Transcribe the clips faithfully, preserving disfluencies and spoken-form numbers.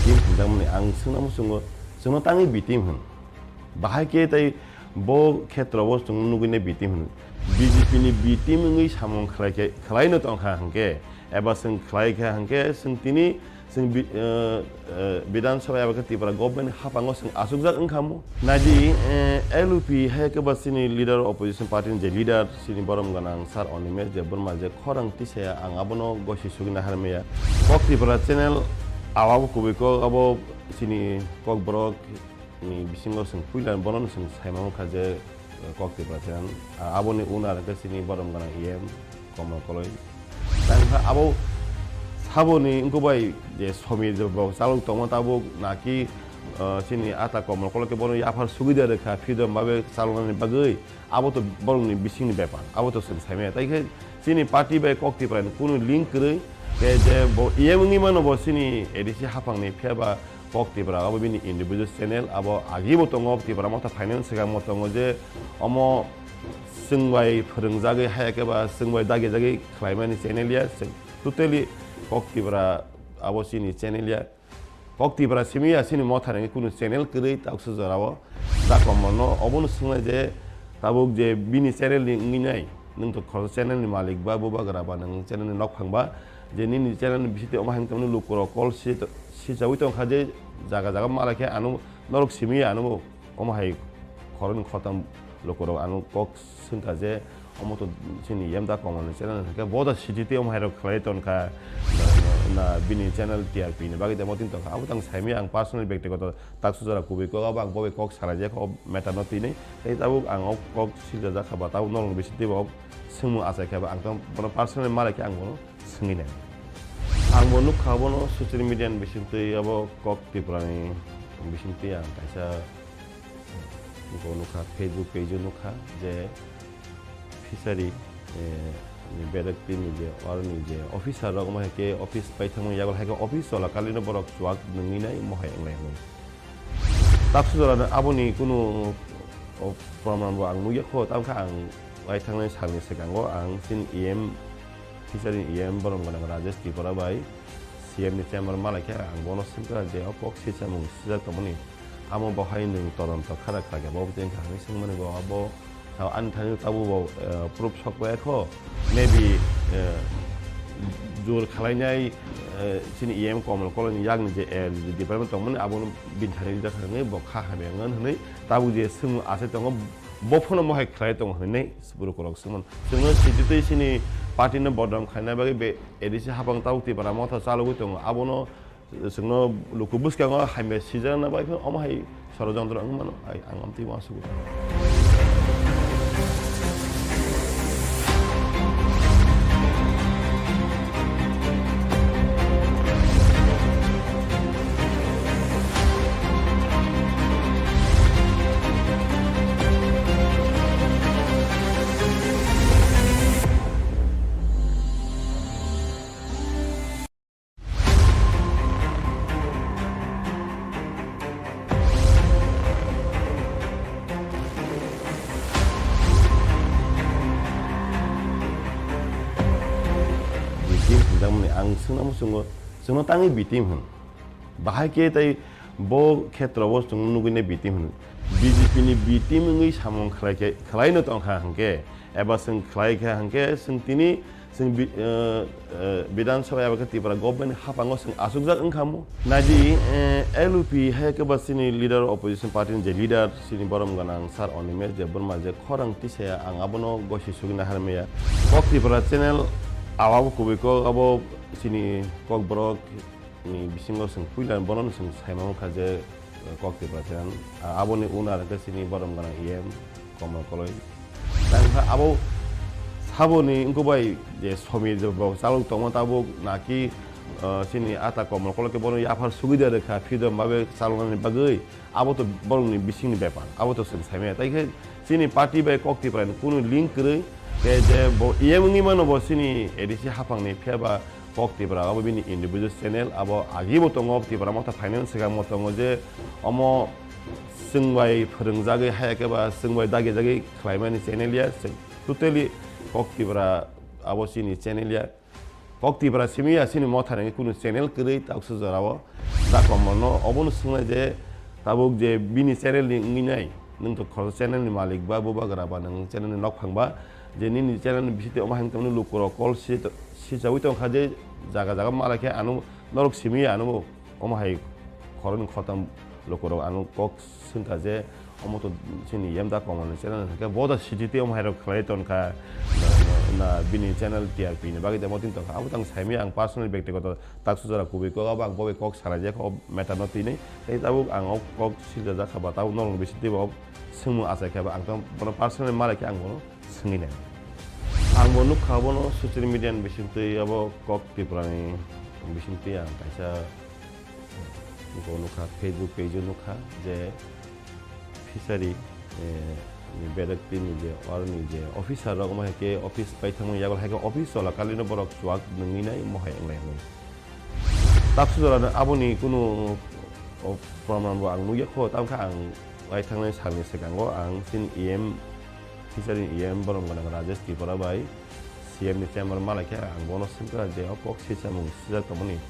Team hinjakmani ang swngna muchungo, chwngno tangwi B team hwn. Bahai khe tei bo khetrao chwng nugwi nai B team hwn. B J P ni B team wngwi samung khlai khe, khlaino tongkha hwnkhe, eba chwng khlai kha hwnkhe, chwng tini chwng bi-, eh, eh, Bidhan Sabha eba khe Tripura government ni haphango chwng achukjak wngkha mo. Naidi, eh, L U P hai khe ba chini leader, opposition party ni je leader, chini borom gwnang Sir Animesh Debbarma je khorang tisaya ang abono gosi sugina harmaya. Kok Tripura channel awabo kubui kok abo chini Kokborok ni bisingo chwng puila bono chwng saimano kha je, eh, Kok Tripura channel. A-, aboni owner hwnkhe chini borom gwnang E M Komol Koloi. Tang kha abo saboni wngkuk bai je Somir je bo chalok tongma tabuk naki, eh, chini ata Komol Koloi khe bono yaphar sugida rwkha, freedom babe chaloknani bagwi. Abo to borokni bisingni bepar, abo to chwng saimaya. Tai khe chini party bai Kok Tripura ni kunu link kwrwi, khe je bo E M wngwi mano bo chini A D C haphangni, phiya ba Kok Tripura abo bini individual channel, abo agibo tongo, Tripura Motha phainani swkangbo tongo je omo chwng bai phwrwngjagwi haya khe ba chwng bai dagijagwi khlaimani channel ya, chwng totally Kok Tripura abo chini channel ya. Kok Tripura simi ya chini Motha ni kunu channel kwrwi taksa jorao. Da Komol no obono swngnai je tabuk je bini channel ni wngwi nai, nwng to khoroksa channel ni malik ba bubagra ba nwng channel ni nokphang ba, je nini channel ni bisingtwi omo hai wngtongmani lukurok call si-, sichawi tongkha je jaga jaga malai khe ano norok simi ya ano omo hai khoroknwi khoroktham lukurok ano kok swngkha je omo to chini yem da Komol ni channel hwnkhe bo da city tei omo hai rok khlai tongkha na, na bini channel T R P ni bagwi tamo tin tongkha abo tang saimaya ang personal bektigoto taksa jora kubui kok abo ang bo bai kok salai jak o matter no tini tei tabuk ang o kok silja jak kha ba tabuk norok ni bisingtwi bo swngmung achai kha ba ang tamo bono personal malai khe ang bono swngwi nai ang bo nukha bono social media ni bisingtwi abo Kok Tripura ni bisingtwi ang kaisa Bo nukha, Facebook page o nukha je fishery, eh, ni bedek team ni je, aro ni je officer rok omo hai khe office pai thangmani yago hai khe office chola kali no borok chuak nungwi nai omo hai wng lai hinwi. Taksu jora no aboni kunu, o, proman bo ang nukya kho, tamo khe ang wai thangnai salni swkango ang chini E M Fishery E M borom gwnang Rajesh Tripura bai C M ni chamber malai khe ang bono swngkha je o kok sichamung sijak tongmani amo bo hai nwng todonto khara khlai khe bo tei wngkha hinwi swngmani bo abo ani thani tabuk bo, eh, proof sok bai kho maybe, eh, jor khalainai, eh, chini E M Komol Koloi ni yakni je, eh, department tongmani abono bini thani rijak hinwi bo kha hamya wngmani hinwi tabuk je swngmung achai tongo bo phano mohai khlai tongo hinwi borok rok swngmani. Chwngno sititwi chini party no bodnam khaina bagwi be A D C hapang tabuk Tipra Motha chalogwi tongo. Abono chwngno luku bwskango hamya sijakna bai phano omo hai sorojontro wng mano. Ai ang amtwi uansukgo. B team hinjakmani ang swngna muchungo, chwngno tangwi B team hwn. Bahai khe tei bo khetrao chwng nugwi nai B team hwn. B J P ni B team wngwi samung khlai khe, khlaino tongkha hwnkhe, eba chwng khlai kha hwnkhe, chwng tini Chwng bi-, eh, eh, Bidhan Sabha eba khe Tripura government ni haphango chwng achukjak wngkha mo. Naidi, eh, L U P hai khe ba chini leader, opposition party ni je leader, chini borom gwnang Sir Animesh Debbarma je khorang tisaya ang abono gosi sugina harmaya. Kok Tripura channel awabo kubui kok abo chini Kokborok ni bisingo chwng puila bono chwng saimano kha je, eh, Kok Tripura channel, ah, aboni owner hwnkhe chini borom gwnang E M Komol Koloi. Tang kha abo saboni wngkuk bai je Somir je bo chalok tongma tabuk naki, eh, chini ata Komol Koloi khe bono yaphar sugida rwkha freedom babe chaloknani bagwi. Abo to borokni bisingni bepar, abo to chwng saimaya. Tai khe chini party bai Kok Tripura ni kunu link kwrwi, khe je bo E M wngwi mano bo chini A D C haphangni, phiya ba Kok Tripura abo bini individual channel, abo agibo tongo, Tripura Motha phainani swkangbo tongo je omo chwng bai phwrwngjagwi haya khe ba chwng bai dagijagwi khlaimani channel ya, chwng totally Kok Tripura abo chini channel ya. Kok Tripura simi ya, chini Motha ni kunu channel kwrwi taksa jorao. Da Komolno obono swngnai je tabuk je bini channel ni wngwi nai, nwng to khoroksa channel ni malik ba bubagra ba nwng channel ni nokphang ba, je nini channel ni bisingtwi omo hai wng tongmani lukurok call si-, sichawi tongkha je jaga jaga malai khe ano norok simi ano omo hai khoroknwi khoroktham lukurok ano kok swngkha je omo to chini yem Da Komolni channel hwnkhe bo da sijiti omo hairok khlai tongkha na, na, na bini channel T R P ni bagwi tamo tin tongkha abo tang saimaya ang personal bektigoto taksu jora kubui kok abo ang bo bai kok salai jak o matter no tini tei tabuk ang o kok silja jak kha ba tabuk norok bisi tei bo swngmung achai kha ba ang tamo bono personal malai khe ang bono swngwi nai ang bo nukha bono social media ni bisingtwi abo kok Tripura ni bisingtwi ang kaisa Bo nukha, Facebook page o nukha je fishery, eh, ni bedek tini je, oroni je officer rok, omo hai khe office pai thangmani yago hai khe office chola kalino borok chuak nungwi nai, omo hai wnglai hinwi. Taksu jora no aboni kunu, o, proman bo ang nukya kho, tamo khe ang lai thangnai salni swkango ang chini E M, fishery ni E M borom gwnang Rajesh Tripura bai C M ni chamber malai khe ang bono swngkha je o kok swi chamung swijak tongmani.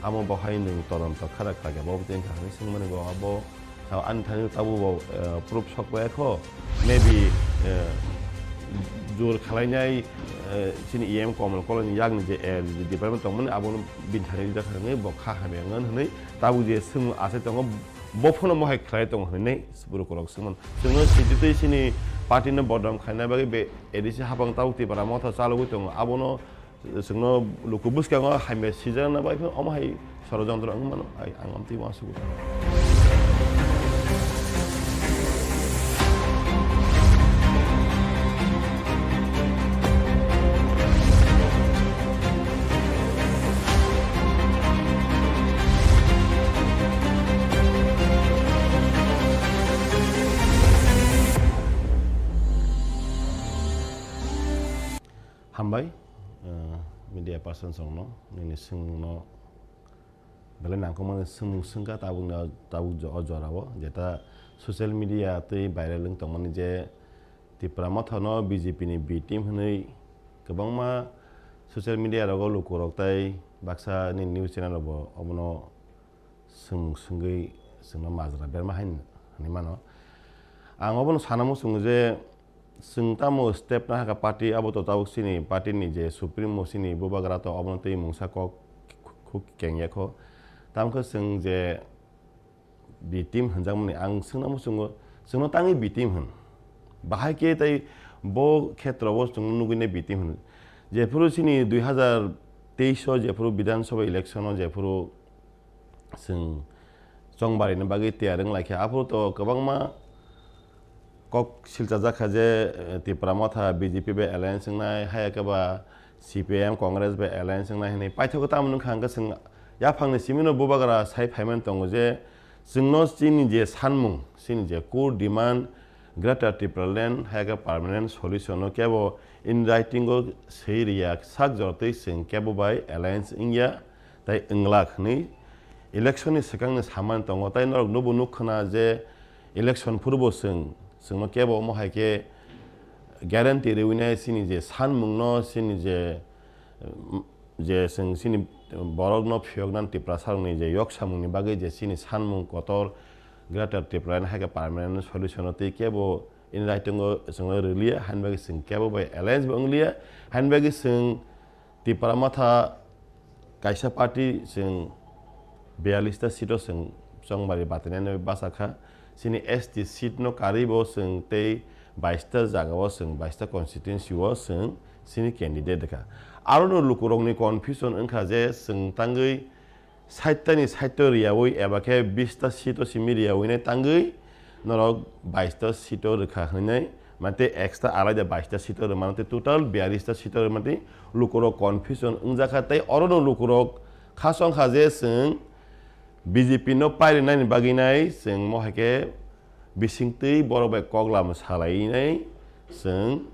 Amo bo hai nwng todonto khara khlai kha, bo tei wngkha hinwi swngmani bo abo, ah, ani thani tabuk bo, eh, proof sok bai kho, maybe, eh, jur khlainai, eh, chini E M Komol Koloni yakni je, eh, department tongmani abono bini thani rijak hinwi bo kha hamya wngnani hinwi tabuk je swngmung achai tongo, bo phano mohai khlai tongo hinwi borok rok swngmano. Chwngno sititwi chini party no bodnam khlaina bagwi be A D C hapang tabuk Tipra Motha chalogwi tongo, abono Chwngno luku bwskango hamya sijakna bai phano omo hai sorojontro wngwi mano, ai ang amtwi uansukgo. Hambai, eh, media person songno, nini swngmungno belai nangkukmani swngmung swngkha tabukni o, tabuk jo-, o jorao, jeta social media tei viral wng tongmani je Tipra Mothano B J P ni B team hwnwi kwbangma social media rogo lukurok tei baksa ni news channel rokbo obono swngmung swngwi chwngno majra berma hai hwnwi mano. Ang obono sana muchungo je, Chwng tamo step nahakha party, abo to tabuk chini party ni je supremo chini bubagra to obono twi mungsa kok khu-, khu-, kengya kho. Tamo khe chwng je B team hwnjakmani ang swngna muchungo, chwngno tangwi B team hwn. Bahai khe tei bo khetrao chwng nugwi nai B team hwn. Jephuru chini dui hazar teis o jephuru Bidhan Sabha election o jephuru chwng chongbarini bagwi tiyar wng lai khe, aphuru to kwbangma kok silchajak kha je, eh, Tipra Motha B J P bai alliance wngnai, hai khe ba C P I M Congress bai alliance wngnai hwnwi. Paithago tamo wngkha hwnkhe chwng yaphangni simino bubagra sai phaimani tongo je, chwngno chini je sanmung, chini je core demand, Greater Tipraland hai khe permanent solution no kebo in writing o swi riya, sak jora twi chwng kebo bai alliance wngya. Tai wnglak hwnwi election ni swkang ni samani tongo, tai norok nubo nuk khna je election phuru bo chwng, chwngno kebo omo hai khe guarantee rwinai chini je sanmung no, chini je, je chwng chini borok no phiyok nani Tiprasa rok ni je yok samung ni bagwi je chini sanmung kotor Greater Tipraland hai khe permanent solution no twi kebo in writing o chwngno rwliya, haini bagwi chwng kebo bai alliance bo wngliya, haini bagwi chwng Tipra Motha kaisa party chwng biyallis ta seat o chwng chongmari batainani bachakha. Chini S T seat no karwi bo chwng tei bais ta jaga o chwng bais ta constituency o chwng chini candidate kha. Arono lukurokni confusion wngkha je chwng tangwi sait ta ni sait o riyaui eba khe bis ta seat o simi riyaui nai tangwi norok bais ta seat o rwkha hwnwi mantwi extra alaida bais ta seat o rwmani tei total biyallis ta seat o rwmani lukurok confusion wngjakha tei orono lukurok khasong kha je chwng B J P no pairwnani bagwi nai chwng mo hai khe bisingtwi borok bai kok lama salai nai chwng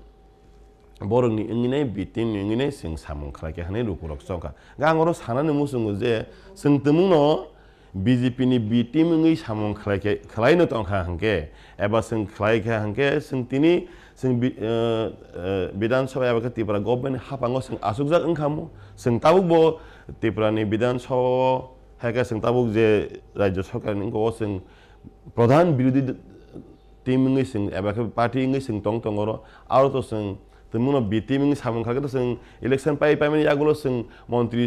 Borokni wngwi nai, B team ni wngwi nai chwng samung khlai kha hwnwi lukurok chongkha. Ang oro sanani muchungo je chwng tongmungno B J P ni B team wngwi samung khlai khe, khlai no tongkha hwnkhe, eba chwng khlai kha hwnkhe chwng tini chwng bi-, eh, eh, Bidhan Sabha eba khe Tripura government ni haphango chwng achukjak wngkha mu. Chwng tabukbo Tripura ni Bidhan Sabha o Hai khe chwng tabuk je Rajya Sarkar ni wngkha, o chwng pradhan birodhi team wngwi chwng eba khe party wngwi chwng tong tongo oro. Aro to chwng tongmungno B team wngwi samung kha khe to chwng election pai paimani yagulo chwng montri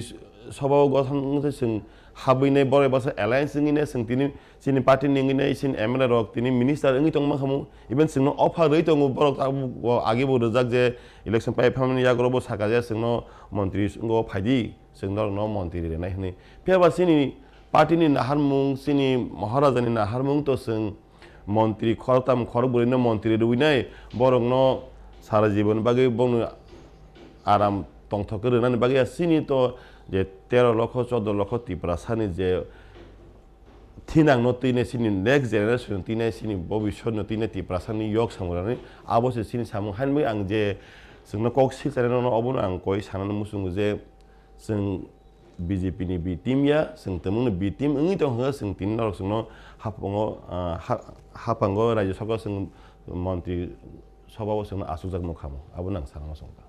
sabha o gothon wngwi chwng habwi nai borok basa alliance wngwi nai chwng tini chini party ni wngwi nai chini M L A rok tini minister wngwi tong mankha mu. Even chwngno offer rwi tongo borok tabuk bo agi bo rijak je election pai phaimani yagulo bo saka je chwngno montri wngwi phaidi chwng norokno montri rinai hwnwi. Phiya ba chini party ni naharmung chini Maharaja ni naharmung to chwng montri khoroktham khorokbrwi no montri rwinai borokno sara jibon bagwi bono aram tongthok khe rwnani bagwi ya chini to je tero lokho choddo lokho Tiprasa ni je thinang no twi nai chini next generation twi nai chini bobiswt no twi nai Tiprasa ni yok samung rani abo se chini samung haino bagwi ang je chwngno kok silchari no obono ang koi sanani muchungo je chwng B J P ni B team ya, chwng tongmungno B team wngwi tong hwnga, chwng tini norok chwngno haphango, ah, ha-, haphango Rajya Sabha chwng montri sabha o chwngno achukjak nukha mo, abo nang sana muchung kha.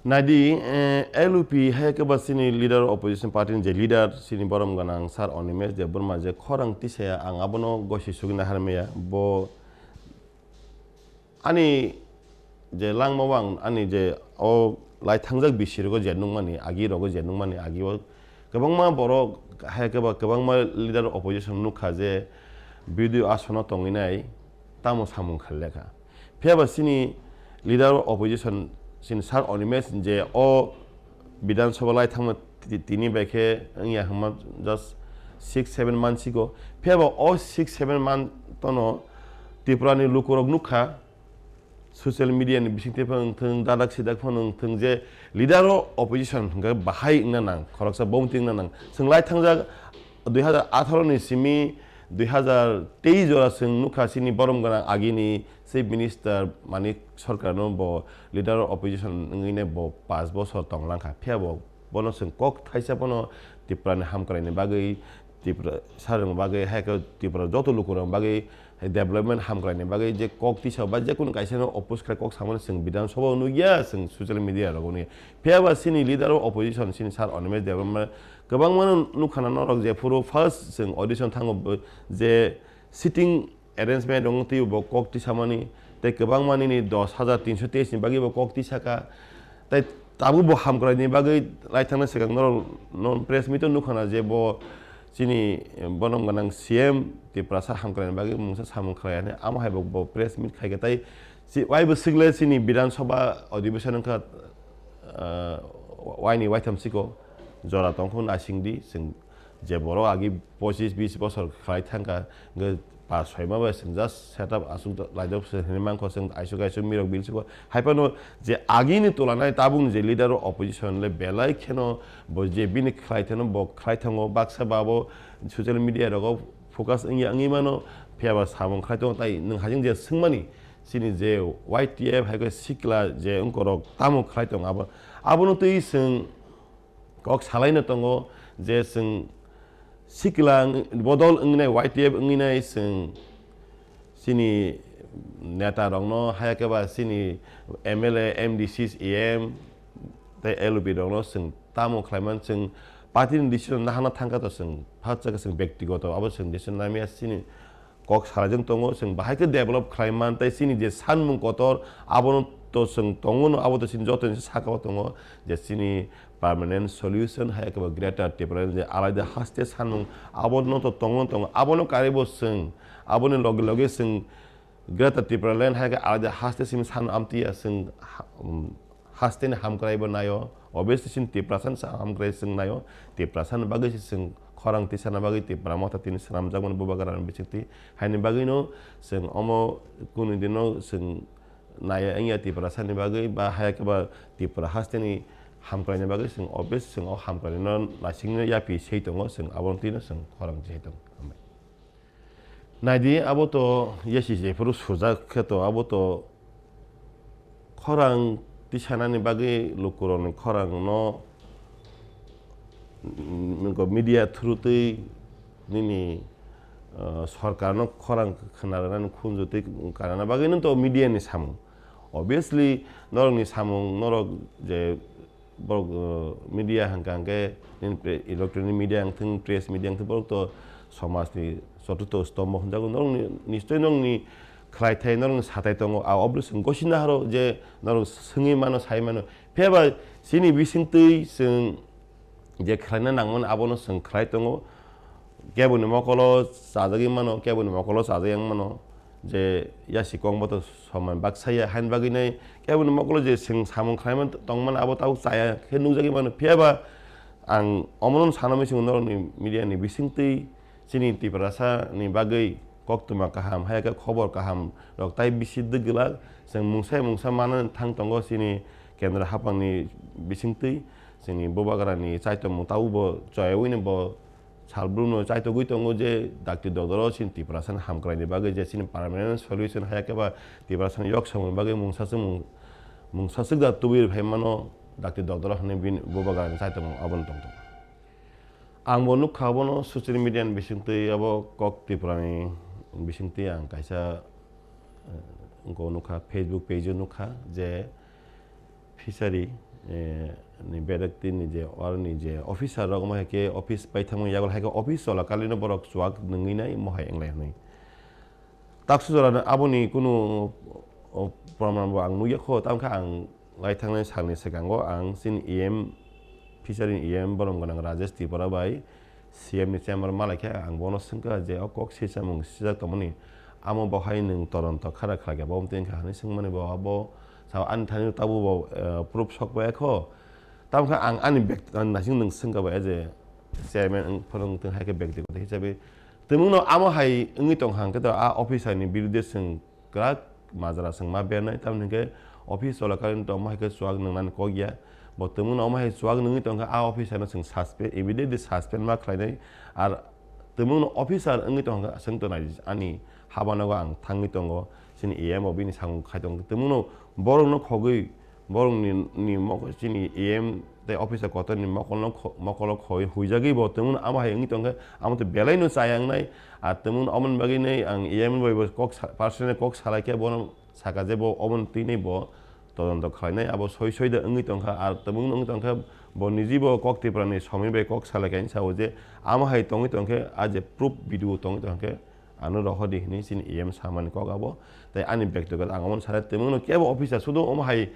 Naidi, eh, L U P hai khe ba chini leader opposition party ni je leader chini borom gwnang sir Animesh Debbarma je khorang tisaya ang abono gosi sugina harmaya bo Ani je langma o ang ani je o lai thangjak bisi rogo je nukmani, agi rogo je nukmani, agi o kwbangma borok hai khe ba kwbangma leader opposition nukha je B D O asono tongwi nai tamo samung khailekha. Phiya ba chini leader opposition chini sir Animesh je o Bidhan Sabha lai thangma ti-, tini bai khe wngya hwnma just six seven month sigo. Phiya ba o six seven month tono Tripura ni lukurok nukha, social media ni bisingtwi phano wngthung, dadak sidak phano wngthung je leader o opposition hwnkhe bahai wngna nang, khoroksa bomti wngna nang. Chwng lai thangjak dui hazar atharo ni simi dui hazar teis jora chwng nukha chini borom gwnang agini Chief Minister Manik Sarkar no bo leader of opposition wngwi ne bo pash bochor tong langkha. Phiya bo bono chwng kok thaisa bono Tripura ni hamkrai ni bagwi, Tripura sarang bagwi, hai khe Tripura joto lukurang bagwi development hamkrai ni bagwi je kok tisa ba je kunu kaisa no oppose khlai kok samani chwng Bidhan Sabha o nukya, chwng social media rogo nukya. Phiya ba chini leader of opposition chini sir Animesh Debbarma kwbangma no nukha na norok jephuru first chwng audition thango bo je sitting arrangement rok twibo bo kok tisamani, tei kwbangma nini dos hajar tinso teis ni bagwi bo kok tisaka. Tei tabuk bo hamkrai ni bagwi lai thangna swkang norok no press meet o nukha na je bo chini bonom gwnang C M Tiprasa hamkrai ni bagwi mungsa samung khlai ya hwnwi, amo hai bo, bo press meet khai kha. Tei si-, waibo swkle chini Bidhan Sabha adhibeshon wngkha, ah, waini waitham siko jora tongkhu naising di, chwng je borok agi pochis bis bosor khlai thangkha, hwnkhe pas soi ma bai chwng just set up aswk laijak se hwnwi mankha, chwng aisuk aisuk mirok bil sugo. Hai phano je agini tulanai tabukni je leader of opposition le belai kheno bo je bini khlai thano bo khlai thango, baksa ba bo social media rogo focus wngya wngwi mano, phiya ba samung khlai tongo. Tai nwng haijing je swngmani chini je Y T F hai khe sikla je wngkorok tamo khlai tongo abo, abono twi chwng kok salaino tongo je chwng sikla wng-, bodol wngwi nai, Y T F wngwi nai, chwng chini neta rokno, haya khe ba chini M L A, M D Cs, E M tei L O P rokno chwng tamo khlaiman, chwng party ni decision nahana thangkha to chwng phatsa khe chwng bektigoto abo chwng decision namya chini kok salaijwng tongo, chwng bahai khe develop khlai man, tei chini je sanmung kotor, abono to chwng tongo no, abo to chini joto ni saka o tongo, je chini permanent solution hai khe bo Greater Tipraland je alaida haste sanmung, abono to tongo no tongo, abono karwi bo chwng, aboni loge loge chwng Greater Tipraland hai khe alaida haste simi san amtwi ya, chwng ha-, um, hasteni hamkrai bo naio, obviously chini Tiprasa ni sa hamkrai chwng naio, Tiprasa ni bagwi se chwng khorang tisana bagwi Tipra Motha tini swnamjakmani Bubagra ni bisingtwi, haini bagwino chwng omo kunu dino chwng naiya wngya Tiprasa ni bagwi ba haya khe ba Tripura hasteni hamkraini bagwi chwng obviously chwng o hamkraino naisingno yaphi sei tongo, chwng abono twino chwng khorang tisai tongo. Hambai. Naidi, abo to yasi jephuru sujak khe to, abo to khorang tisanani bagwi lukurokni khorangno, mm, media through twi nini, ah, sorkarno khorang khna rwnani khunju twi karana bagwi no to media ni samung. Obviously, norokni samung, norok je borok, uh, media hwnkha hwnkhe nini pre-, electronic media wngthung, press media wngthung, borok to somajni chotuto stombo hwnjago. Norokni, nischoi norokni khlaithai, norokni sathai tongo. A obwrwi chwng gosina haro je norok swngwi mano, sai mano. Phiya ba chini bisingtwi chwng je khlaina nangmani abono chwng khlai tongo. Keboni mokolo chajagwi mano, keboni mokolo chajagwi wng mano. Je yasi kok bo to somai baksa ya, haini bagwi nai keboni mokolo je chwng samung khlaima tongmani abo tabuk chaya khe nukjagwi mano. Phiya ba ang omono sana mui chwng norokni media ni bisingtwi chini Tiprasa ni bagwi koktwma kaham, hai khe khobor kaham rok tai bisi dwgwlak. Chwng mungsa mungsa manani thang tongo chini kendra haphangni bisingtwi. Chini bubagrani chaitomung tabukbo choyaui no bo salbrumno chaitogwi tongo je dakti dokdoro chini Tiprasani hamkraini bagwi je chini permanent solution haya khe ba Tiprasani yok samungni bagwi mungsa swk mung-, mungsa swk da tubui rwphai mano dakti dokdoro hwnwi bini bubagrani chaitomung abono tong tongo. Ang bo nukha abono social media ni bisingtwi abo kok Tripura ni bisingtwi ang kaisa, eh, wngkok nukha Facebook page o nukha je Fishery, eh, ni bedek tini je, oro ni je officer rok, omo hai khe office paithakmani yago hai khe office chola kali no borok chuwak nungwi nai, omo hai wnglai hwnwi. Taksu jora no aboni kunu, o, proman bo ang nukya kho, tamo khe ang lai thangnai salni swkango ang chini E M, Fishery ni E M borom gwnang Rajesh Tripura bai, C M ni chamber malai khe ang bono swngkha je o kok swi chamung swijak tongmani, amo bo hai nwng todonto khara khlai khe bo wngtwi wngkha hwnwi swngmani bo abo sao ani thani tabuk bo, eh, proof sok bai kho. Tamo khe ang ani bek-, ani naising nwng swngkha bai je chairman wng phano wngtwi hai khe bektigoto hisabe twmwngno amo hai wngwi tongkha hwnkhe to a officer ni birude chwng kwrak majra chwng ma bernai, tamoni hwnkhe office cholakalini tongma hai khe chuwak nwngnani kok ya. Bo twmwngno omo hai chuwak nungwi tongkha, a officer no chwng suspend, immediately suspend ma khlainai. Ar twmwngno officer wngwi tongkha, chwng to nai ani habanogo ang thangwi tongo, chini E M o bini samung khai tong, twmwngno borokno khogwi, borokni, ni mok-, chini E M tei officer kotorni mokolno kho-, mokolo khoi huijagwi bo twmwngno amo hai wngwi tongkha, amo to belaino chaya wngnai. Ar twmwngno omoni bagwi nai ang E M bai bo kok sa-, personally kok salai khe bono saka je bo oboni twi nai bo todonto khlainai, abo soi soi da wngwi tongkha, ar twmwngno wngwi tongkha bo niji bo kok Tripura ni somoi bai kok salai khe sao je amo hai tongwi tongkhe a je proof video tongwi tongkhe ano rohor di hwnwi chini E M samani kok abo. Tei ani bektigoto ang omono sanai twmwngno kebo officer sudo omo hai,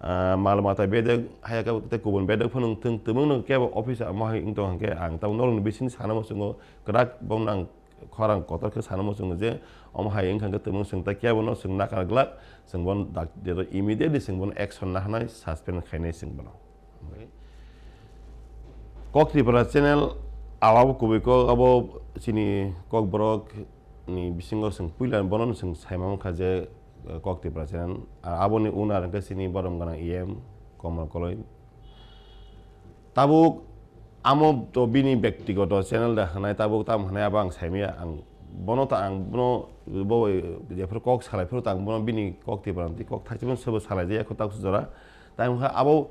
ah, mal mata bedek hai khe tei kubun bedek phano wngthung twmwngno kebo officer omo hai wng tongkha hwnkhe ang tabuk norokni bisingni sana muchungo kwrak bongno ang khorang kotor khe sana muchungo je omo hai wngkha hwnkhe twmwng chwng tei kebo no chwng nakar glak, chwng bono dak-, immediately chwng bono action nahanai, suspend khainai chwng bono. Kok Tripura channel abo kubui kok abo chini Kokborok ni bisingo chwng puila bono chwng saima wngkha je, eh, Kok Tripura channel, ah, aboni owner hwnkhe chini borom gwnang E M Komol Koloi. Tabuk amo to bini bektigoto channel da hwnai, tabuk tamo hwnai abo ang saimaya, ang bono ta ang bono bo jephuru kok salai phuru ta ang bono bini kok Tripura ni kok thaisimo sobo salai jaya kho taksu jora. Tai wngkha abo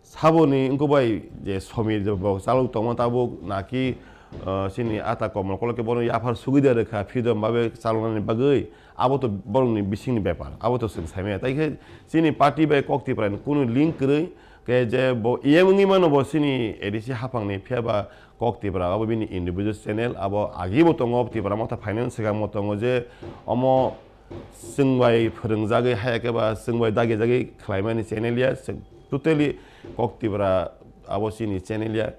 saboni wngkha bai je Somir je bo chalok tongma tabuk naki, ah, chini ata Komol Koloi khe bono yaphar sugida rwkha freedom babe chaloknani bagwi, abo to borokni bisingni bepar, abo to chwng saimaya. Tai khe chini party bai Kok Tripura ni kunu link kwrwi, khe je bo E M wngwi mano bo chini A D C haphangni, phiya ba Kok Tripura abo bini individual channel, abo agi bo tongo Tripura Motha phainani swkang bo tongo je omo chwng bai phwrwngjagwi haya khe ba chwng bai dagi jagwi khlaimani channel ya, chwng totally Kok Tripura abo chini channel ya.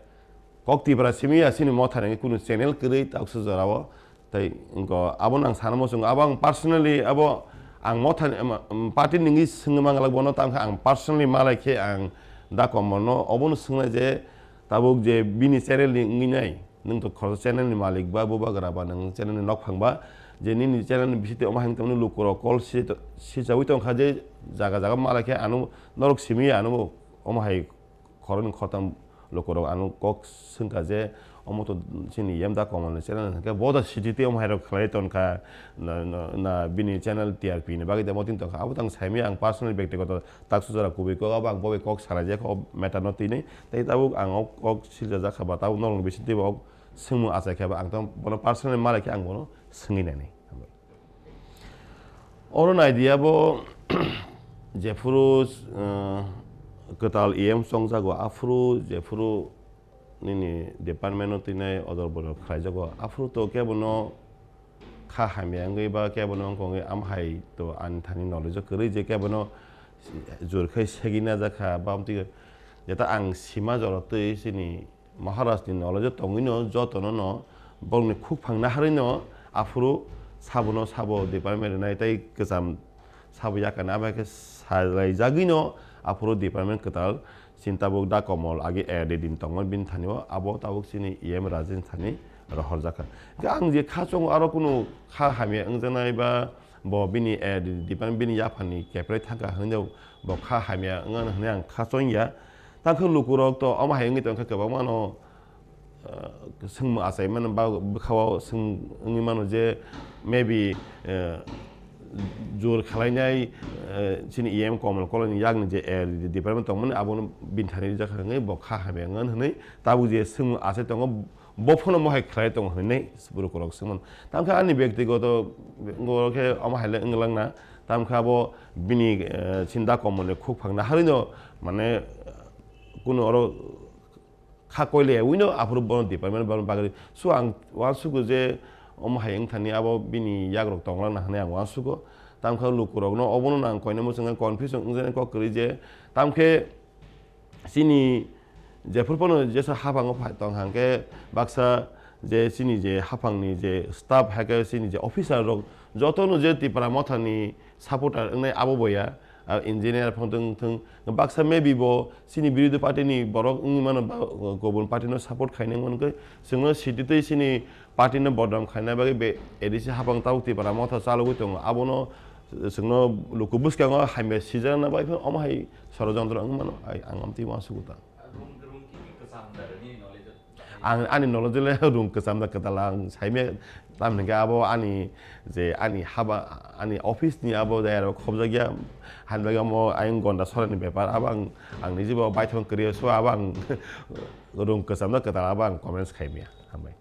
Kok Tripura simi ya chini Motha ni kunu channel kwrwi taksu jorao. Tai wngkha, abono ang sana muchungo, abo ang personally, abo ang Motha ni, em, em, party ni wngwi swngwi manglak bono, tamo khe ang personally malai khe ang da Komol no obono swngnai je tabuk je bini channel ni wngwi nai, nwng to khoroksa channel ni malik ba, bubagra ba, nwng channel ni nokphang ba, je nini channel ni bisingtwi omo hai wng tongmani lukurok call si-, sichaui tongkha je jaga jaga malai khe ano norok simi ya ano omo hai khoroknwi khoroktham lukurok ano kok swngkha je, omo to chini yem da Komol ni channel hwnkhe bo da sititi omo hai rok khlai tonkha, na, na, na bini channel T R P ni bagwi da motini tongkha, abo tang saimaya ang personal bektigoto taksu jora kubui kok abo ang bo bai kok salai jaya kho o matter no tini, tei tabuk ang o kok silcha jakha ba tabuk norok ni bisingtwi bo swngmung achai kha ba ang tang bono personal malai khe ang bono swngwi nainai. Oro nai di abo, jephuru, eh, kwtal E M chongjago, aphuru jephuru nini department-o twinai odor bodor khlaijago, aphuru to kebono kha hamya wngwi ba kebono wngkha wngwi, amhai to ani thani knowledge-o kwrwi je kebono jor khai segwi najakha, ba amtwi jeta ang sima jora twi chini Maharaj ni knowledge-o tongwino jotono no borokni khukphang naharwino aphuru sabono sabo department rwnai tei kwcham sabo yakani abo hai khe salaijagwino aphuru department kwtal chini tabuk Da Komol agi A R D din tongmani bini thani-o abo tabuk chini E M Rajen thani rohorjakha. Hwnkhe ang je kha chongo aro kunu kha hamya wngjaknai ba bo bini A R D department bini yaphangni keprai thangkha hwnwi bo kha hamya wngmano hwnwi ang kha chongya. Tangkhe lukurok to omo hai wngwi tongkha kwbangmano, ah, swngmung achai mano ba bwkhao swng wngwi mano je maybe, eh, jor khwlainai, eh, chini E M Komol Koloi ni yakni je A R D department tongmani abono bini thani rijak kha hwnwi bo kha hamya wngmano hwnwi tabuk je swngmung achai tongo bo phano mohai khlai tongo hwnwi lukurok swngmano. Tangkhe ani byaktigoto borok khe omo hai le wngwlangna, tangkhe abo bini, eh, chini Da Komolni khukphang naharwino mane, eh, kunu oro kha koile wino aphuru bono department bono bagwi. So ang uansugo je omo hai wngthani abo bini yagrok tonglang na hwnwi ang uansugo. Tamkhe lukurokno obono nang koinai muchungo confusion wngjaknai kok kwrwi je tamkhe chini jephuru phano jesa haphango phai tong hangkhe baksa je chini je haphangni je staff hai khe chini je officer rok jotono je Tipra Mothani supporter wngnai abo bo ya, ah, engineer phano wng thung, baksa maybe bo chini birodhi party ni borok wngwi mano ba, uh, kubun party no support khainai wngmano hwnkhe chwngno sititwi chini party no bodnam khaina bagwi be A D C haphang tabuk Tipra Motha chalogwi tongo, abono chwngno luku bwskango hamya sijakna bai phano omo hai sorojontro wngmano, ai ang amtwi uansugo ta. Rung, rung khe kwcham da, nini knowledge o? Ang ani knowledge le rung kwcham da kwtal ang saimaya, tamni hwnkhe abo ani je ani haba, ani office ni abo jayaro khobjakya, hani bagwi amo ayang gonda sorani bepar, abo ang, ang nijibo baithang kwrwi, so abo ang rung kwcham da kwtal abo ang comments khaimaya, hambai.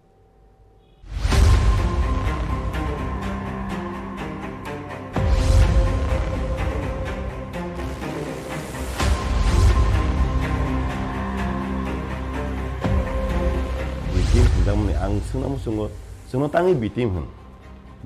B team hinjakmani ang swngna muchungo, chwngno tangwi B team hwn.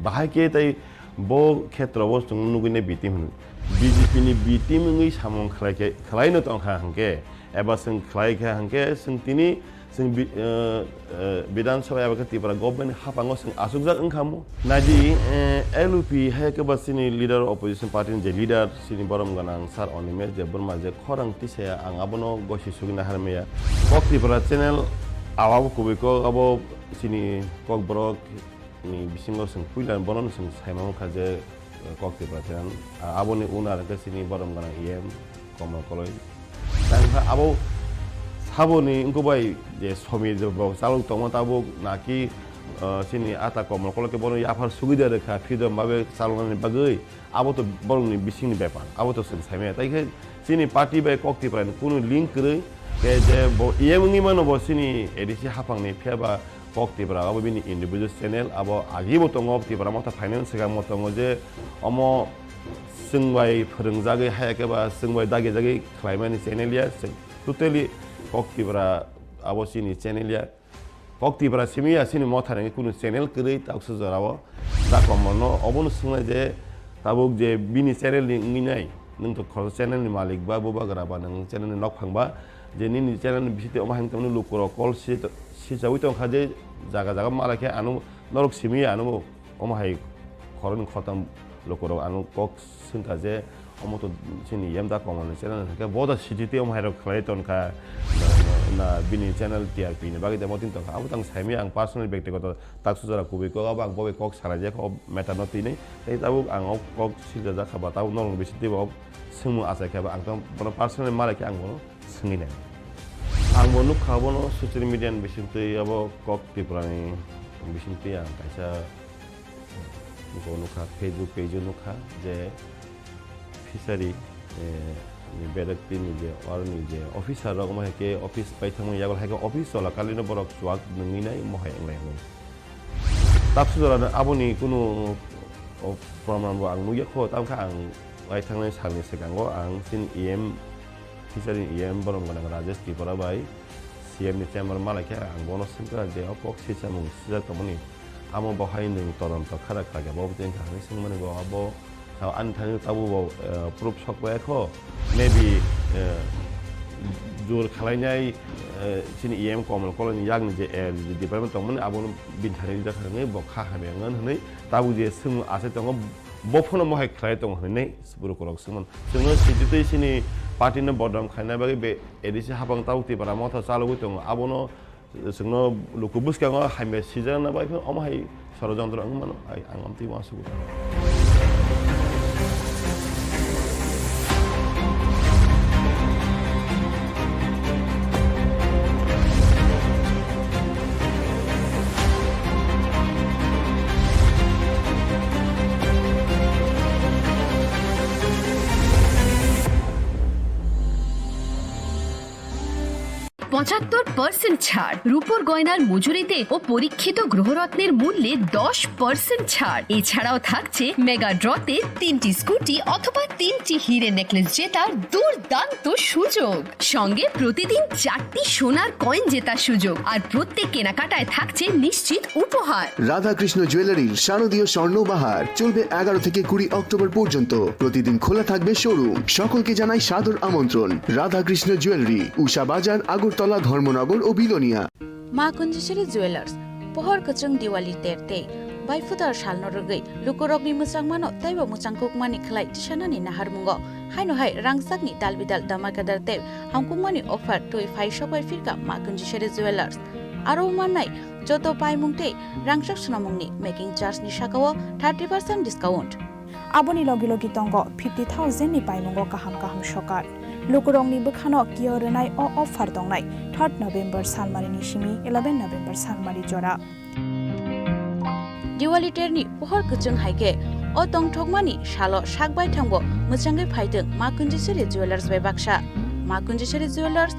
Bahai khe tei bo khetrobo chwng nugwi nai B team hwn. B J P ni B team wngwi samung khlai khe, khlaino tongkha hwnkhe, eba chwng khlai kha hwnkhe, chwng tini Chwng bi-, eh, eh, Bidhan Sabha eba khe Tripura government ni haphango chwng achukjak wngkha mo. Naidi, eh, L U P hai khe ba chini leader, opposition party ni je leader, chini borom gwnang Sir Animesh Debbarma je khorang tisaya ang abono gosi sugina harmaya. Kok Tripura channel awabo kubui kok abo chini Kokborok ni bisingo chwng puila bono chwng saima wngkha je, Kok Tripura channel, ah, aboni owner hwnkhe chini borom gwnang E M Komol Koloi. Tei wngkha abo saboni wngkuk bai je Somir je bo chalok tongma tabuk naki, ah, chini ata Komol Koloi khe bono yaphar sugida rwkha freedom babe chaloknani bagwi, abo to borokni bisingni bepar, abo to chwng saimaya. Tei khe chini party bai Kok Tripura ni kunu link kwrwi, khe je bo E M wngwi mano bo chini A D C haphangni phiya ba Kok Tipra abo bini individual channel, abo agibo tongo, Tipra Motha phainani swkangbo tongo je omo chwng bai phwrwngjagwi haya khe ba chwng bai dagijagwi khlaimani channel ya, chwng totally Kok Tipra abo chini channel ya. Kok Tipra simi ya chini Motha ni kunu channel kwrwi taksa jorao da Komolno obono swngnai je tabuk je bini channel ni wngwi nai, nwng to khoroksa channel ni malik ba bubagra ba nwng channel ni nokphang ba, je nini channel ni bisingtwi omo hai wng tongmani lukurok call si-, sichawi tongkha je jaga jaga malai khe ano norok simi ya ano omo hai khoroknwi khoroktham lukurok ano kok swngkha je omo to chini yem da Komolni channel hwnkhe bo da sititwi omo hai rok khlai tongkha na, na bini channel T R P ni bagwi tamo tin tongkha abo tang saimaya ang personal bektigoto taksa jora kubui kok abo ang bo bai kok salai jak o matter no tini tei tabuk ang o kok siljak kha ba tabuk norok bisingtwi bo swngmung achai kha ba ang tamo bono personal malai khe ang bono swngwi nai. Ang bo nukha, abono social media ni bisingtwi, abo Kok Tripura ni bisingtwi ang kaisa bo nukha, Facebook page o nukha je fishery, eh, ni bedek tini je, aro ni je officer rok, omo hai khe office pai thangmani yago hai khe office chola kalino borok chuak nungwi nai, omo hai wng lai hinwi. Taksa jora no aboni kunu, o, proman bo ang nukya kho, tamo khe ang lai thangnai salni swkango ang chini E M Teacher ni E M borom gwnang Rajesh Tripura bai C M ni chamber malaikha, ang bono swngkha je o kok swi chamung swijak tongmani, amo bo hai nwng todonto khara khlaikha, bo bwtwi wngkha hinwi swngmani bo abo, ani thani tabuk bo, eh, proof sok bai kho, maybe, eh, jor khwlainai, eh, chini E M Komal Koloi ni yakni je, eh, department tongmani abono bini thani rijak hinwi bo kha hamya wngmani hinwi tabuk je swngmung achai tongo, bo phano mohai khlai tongo hinwi borok rok swngmano. Chwngno sijitwi chini party no bodnam khlaina bagwi be A D C hapang tabuk Tipra Motha chalogwi tongo. Abono chwngno luku bwskango hamya sijakna bai phano omo hai sorojontro wngwi mano. Ai, ang amtwi uansukgo. পঁচাত্তর পার্সেন্ট ছাড়, রূপোর গয়নার মজুরিতে ও পরীক্ষিত গ্রহরত্নের মূল্যে দশ পার্সেন্ট ছাড়। এছাড়াও থাকছে মেগা ড্রতে তিনটি স্কুটি অথবা তিনটি হিরে নেকলেস জেতার দুর্দান্ত সুযোগ। সঙ্গে প্রতিদিন চারটি সোনার কয়েন জেতার সুযোগ, আর প্রত্যেক কেনাকাটায় থাকছে নিশ্চিত উপহার। রাধাকৃষ্ণ জুয়েলারির শারদীয় স্বর্ণ বাহার চলবে এগারো থেকে কুড়ি অক্টোবর পর্যন্ত। প্রতিদিন খোলা থাকবে শোরুম। সকলকে জানাই সাদর আমন্ত্রণ। রাধাকৃষ্ণ জুয়েলারি, উষা বাজার, আগরতলা, ধর্মনগর ও Belonia. Ma Kunjisiri Jewelers, pohor kwchwng Diwali ter tei baiphutar salno rwgwi lukurokni mwchangmano teibo mwchangkukmani khlai tisanani naharmungo. Haino hai rangchakni dalbidal damakadar tei hamkukmani offer twi phai sokbai phirkha Ma Kunjisiri Jewelers. Aro mannai joto paimung tei rangchak swnamungni making charge ni sakao thirty percent discount. Aboni logi logi tongo fifty thousand ni paimungo kaham kaham sokar. Lukurokni bwkhano kio rwnai o offer tongnai third November salmari ni simi eleven November salmari jora. Diwali terni pohor kwchwng hai khe o tongthokmani salo sak baithangbo mwchangwi phaitwng Ma Kunjisiri Jewelers bai baksa. Ma Kunjisiri Jewelers